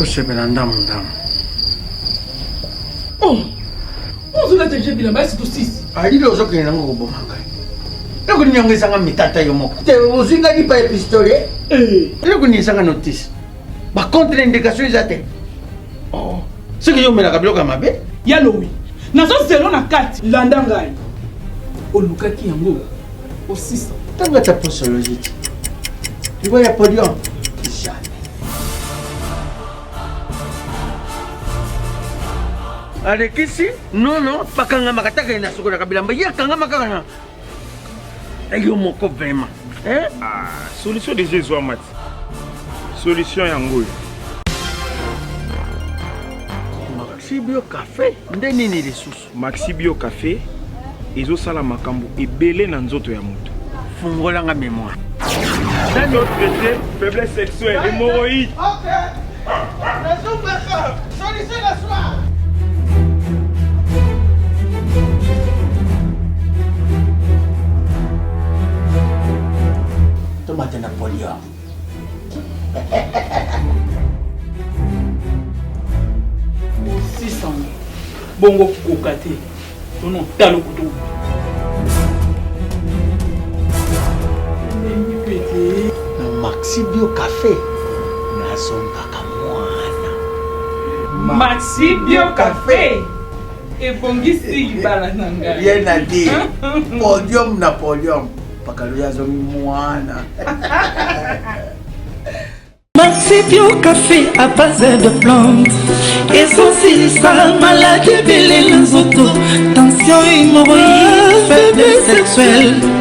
Tosepela ndamu ndamu. Oh! Ozolata deja bilamba esi tosisi. Alili ozokende nango koboma ngai. Eloko nini yango ezanga mitata yo moko. Te ozwi ngai lipa ya pistolet. Eh. Eloko nini ezanga notice. Ba contre indication eza te. Oh. Soki yo omelaka biloko ya mabe. Ya lowi. Nazo zelo na kati. Landa ngai. Olukaki yango. Osisa. Ntango ata posologie te. Liwa ya podium. Jamais. Alekisi nono bakangamaka taka ye na sokolaka bilamba ye akangama kaka na yo moko vraiment eh? ah, solution deja ezwama ti solution yango oyo maxi bio cafe nde nini lisusu Maxi Bio Cafe ezosala makambo ebele na nzoto ya moto. Fungola nga memoire. Nazo traiter faiblesse sexuelle, hémorroïde. Ok. Nazongaka. Solution na soir. Tomate na polio. Osisanga. Bongo koka te. Tono talo kutu. Na Maxi Bio Cafe nazongaka mwana. Maxi Bio Cafe ebongisi libala na ngai. Rien à dire. Podium na podium. Pakalo azongi mwana. Maxi Bio Café à base de plantes ezosilisa maladi ebele na nzoto tension hémorroïde faiblesse sexuelle.